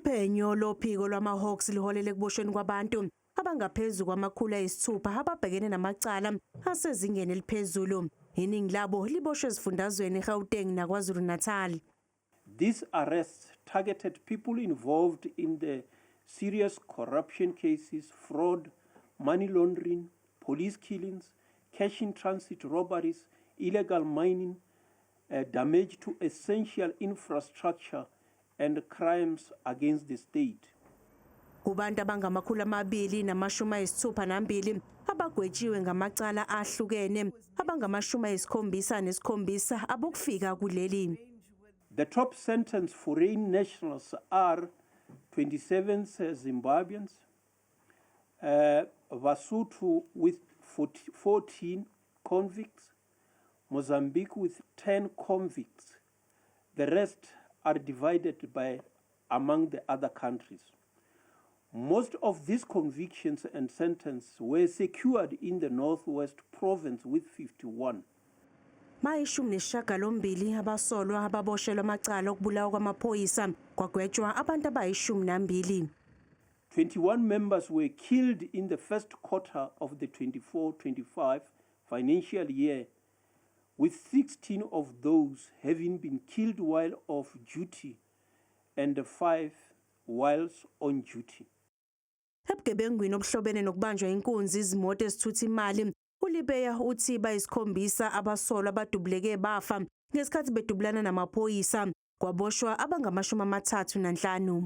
Uphenyo lophiko lwama-Hawks liholele ekuboshweni kwabantu abangaphezu kwama-600 ababhekene namacala asezingeni eliphezulu. Iningi labo liboshwe ezifundazweni eGauteng naKwaZulu-Natal. These arrests targeted people involved in the serious corruption cases, fraud, money laundering, police killings, cash in transit robberies, illegal mining, damage to essential infrastructure, and crimes against the state. Kubantu abangama-262 abagwetshiwe ngamacala ahlukene, abangama-77 abokufika kuleli. The top sentenced foreign nationals are 27 Zimbabweans, Basotho with 40 14 convicts, Mozambique with 10 convicts. The rest are divided by among the other countries. Most of these convictions and sentences were secured in the Northwest Province with 51. Bayi-18 abasolwa ababoshelwa amacala okubulawa kwamaphoyisa, kwagwetshwa abantu abayi-12. 21 members were killed in the first quarter of the 24-25 financial year, with 16 of those having been killed while off duty and 5 whilst on duty. Ebugebengwini obuhlobene nokubanjwa inkunzi izimoto ezithutha imali, uLebeya uthi bayisikhombisa abasolwa abadubuleke bafa ngesikhathi bedubulana namaphoyisa, kwaboshwa abangama-35.